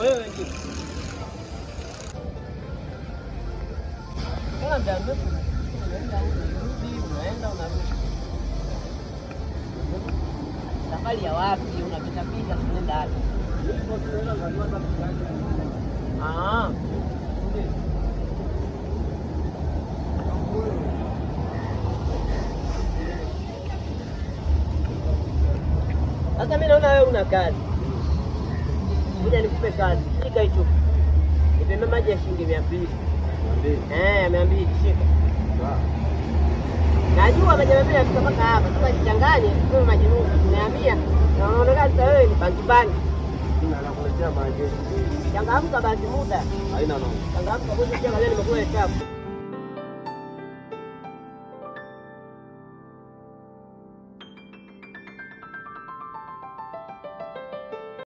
Wewe ndio. Kama muda mrefu unaenda unarudi, unaenda unarudi. Safari ya wapi? Unapita pita unaenda wapi? Ah. Sasa mimi naona wewe una kazi. Ngoja nikupe kazi. Shika hicho. Nipime maji ya shilingi 200. 200 shika. Najua maji ya 200 yanafika mpaka hapa. Sasa jichanganye, kwa maji nusu tumehamia. Na unaonekana sasa wewe ni bangi bangi. Nakuletea maji. Changamka basi muda. Haina noma. Changamka bosi, pia kazini nimekula chafu.